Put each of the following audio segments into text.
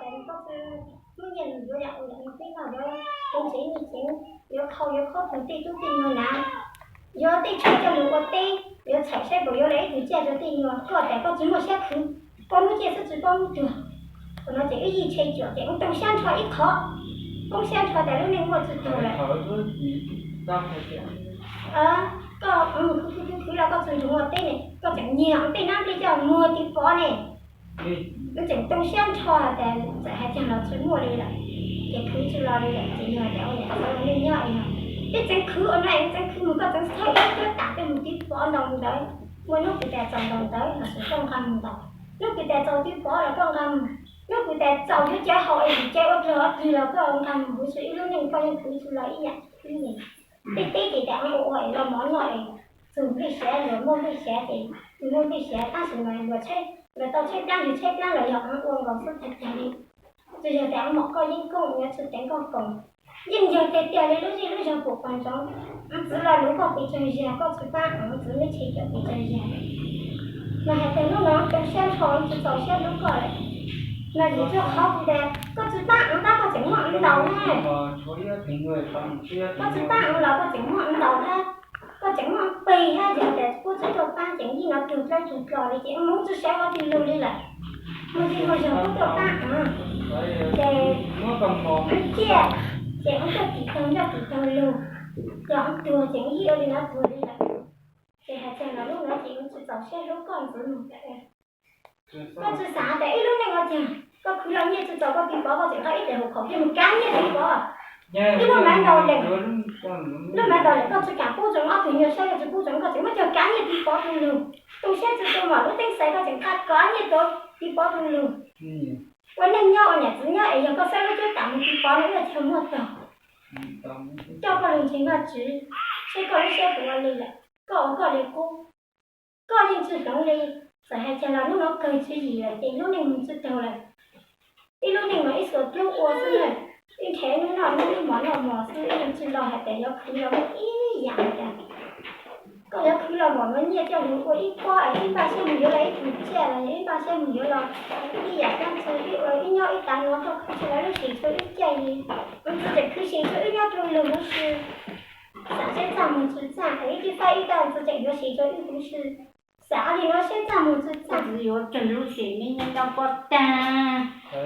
Koj tsis muaj nyiaj lus yuav yam ua yam no peb no yuav tus tsev me tsev, yuav khau yuav khaub tug tej tub tej nyuag na, yuav tej tshuaj coj lug ua teb, yuav txhawm saib puas yuav lawv ib tug tsiaj rau tej nyuag. Koj tas koj tsis muaj siab khwv, koj lub tsiaj xwb tsis paub lub tuag. Thaum no ces wb yij tshe cuam ces ua tau siab nrho ib qho, poob siab nrho tas lub neej muaj tsis tau lawm. Koj khwv khwv khwv los koj tsis nrug ua teb ne, koj tseem nyiag tej nab nplej coj muag tiv pov ne. Wb tseem tau siab nrho tas txawm hais tiag los tsis muaj li lawm, ces khwv tsis los li lawm ces yog tas ua niam txiv ua neej nyob es yog peb tseev khwv ua no es tseev khwv mus koj tseev txhawb ib lub cuab tam coj mus tiv pov ntaus ntawv. Muaj hnub kuv tas txaus ntaus ntawv los sis koj nqa mus ntaus, hnub kuv tas txaus tiv pov los koj nqa mus, hnub kuv tas txaus yuav cov haus es yus cai ua dlog ob twg los koj nqa mus huv si. Ib lub neej koj yeej khwv tsis los ib yam li. Tej teb ces tas ua ua es los mov noj es txug nplej siav, luag muaj nplej siav ces yus muaj nplej siav, tab sis mas luag tau tshaib plab yus tshaib plab los yog ua nkaus xwb tag tag li. Tsis yog tas mom koj yeej kooj yuav tsis teev koj koom. Yeej yog tiag tiag li lub zej lub zog pum qas ntsoov. Txwv lo lus koj pes tsawg zag koj tsis pab, txwv me tshe cov pes tsawg zag. Mas hais tias hnub no koj siab nrho tsis txaus siab hlub koj lawm, mas vim rau qhov kuv tas koj tsis pab tab koj tseem muab ntaus na. Koj tsis pab los koj tseem muab ntaus thiab, koj tseem muab peg thiab. Yog tas kuv tsis tuaj pab ces yij no tug dlawb tug dlo li ces mus tsis sawv ua twg lug li lawm. Mus twg mus zog kuv tuaj pab ces mus ciaj ces mus coj tim taug ncoj tim taug lug, yog mus tuag ces mus yij ua li no tuag li lawm. Ces hais tias los lub no ces mus tsis txaus siab hlub koj ntxiv mus. Koj tsis xav tas ib lub neej ua tiag koj khwv los nyiaj tsis txaus koj tiv pov koj tseem nqa ib tes hauv khaum kiag mus kav nyiaj tiv pov. Ib lub maiv ntaus lees, lub maiv ntaus lees koj tsis kam pub tsoom ob tug nyuag saib, koj tsis pub tsoom koj tseem muab coj kav nyiaj tiv pov tu lug. Tu siab tsis tu mom lub teeb xais koj tseem nqa kav nyiaj tiv pov tu lug. Ua neej nyob ua niam txiv nyob es yog koj xawb lub cuab tam mus tiv pov no ua cas muaj tog. Coj koj lug ntseeg Vajtswv, seb koj lub siab puas ua li lawm, koj ua koj li qub. Koj yeej tsis hloov li, txawm hais tias los hnub no kawg tswv yim lawm ces lub neej mus tsis taug lawm. Ib lub neej mas ib xuas dlub ua xwb na, ib nrhiav ib hnub noj hnub, ib hmos noj hmos xwb, yeej tsis los hais tias yuav khwv los muaj ib yam li cas. Koj yuav khwv los mam muab nyiaj coj mus ua ib pob es ib npaj siab mus yuav los ib tug tsiaj los yog ib npaj siab mus yuav los ib yam dab tsi, ib ua ib nyob ib tav no koj khwv tsis los lub sim rau wb caij li. Ntxwv tseem khwv sim rau wb nyob rau lug huv si. Xam seb txaj mus tsis txaj es ib tug faib ib tag ntxwv tseem yuav sim rau wb huv si. Xam li no seb txaj mus tsis txaj. Ntxwv yuav tsawg lub sim me nyob nyob pob tag.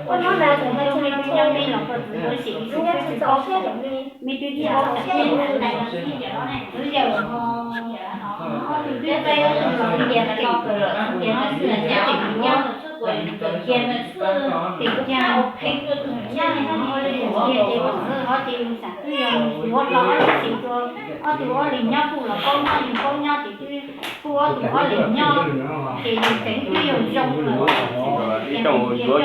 Ua no mas txawm hais tias me nyob me los koj txwv yuav sim ib tug nyob tsis txaus siab yom me, me twb tsis txaus siab yom me. Txwv yawm ho ob tug twb txaij ob tug los tias no ces txwv yawm ho tseem yuav cia nws xwb, ces cia cia ces ua txwv ho ces yus xam twb yog mus yuav hlo ob tug sim rau ob tug ob leeg nyob, kuj los paub nyob yus paub nyob ces twb kuj ob tug ob leeg nyob, ces yus tseem twb yog zoo lawm. Ces cia coj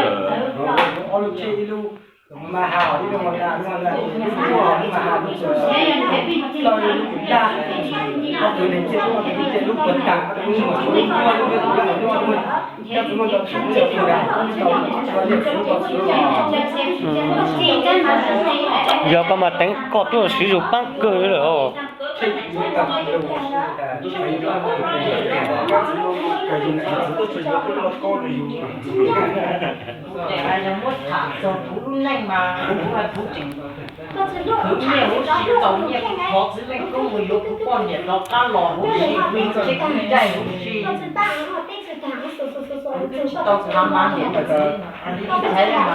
txawv hlo. Yog koj mas teev koj twb siv zog paab kawg li lawm. Ces hais yog muab tham txog kuv lub neej mas kuv hais kuv tseem khwv nyiaj huv si tau nyiaj, kuv thov txwv leej koob mus yuav kuv poj niam rov qab los huv si, kuv tsis kuj caij huv si. Kuv tsis tau tham mas niam txiv, ib thaiv mas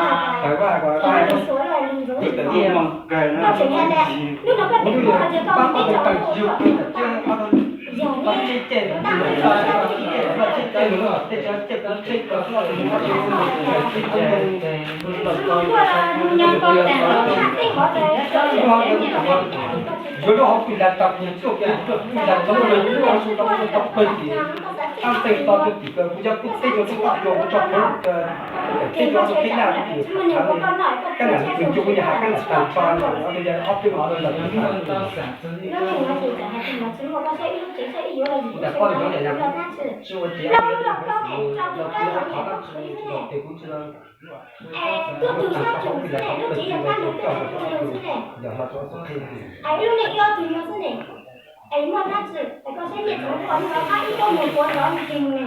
Yuav lub hauv pis las tau, yuav tuaj pis tuaj pis las tau, yuav lub hauv su tau, yuav tau pawg tim, tab txeeg tau pawg tim, kuv yog kuv teb yuav txog toj cua, kuv tso pawg tim, teb yuav txog peb laj, kab lam tus ncu yog has kab lam tag tso, ob peb ob peb ob peb. Tuaj tus sab tsum xwb ne, lub tsev yog kab nrog tuaj tus tus xwb ne. Es lub neej ib ob tug no xwb ne. Es muaj dab tsi es koj saib nyiaj txiag ua li no, qab ib koj mus puav nrov mus kiag mus ne.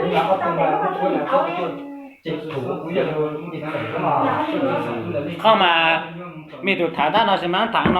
Qhov mas me tus tham tab no sis mas tham no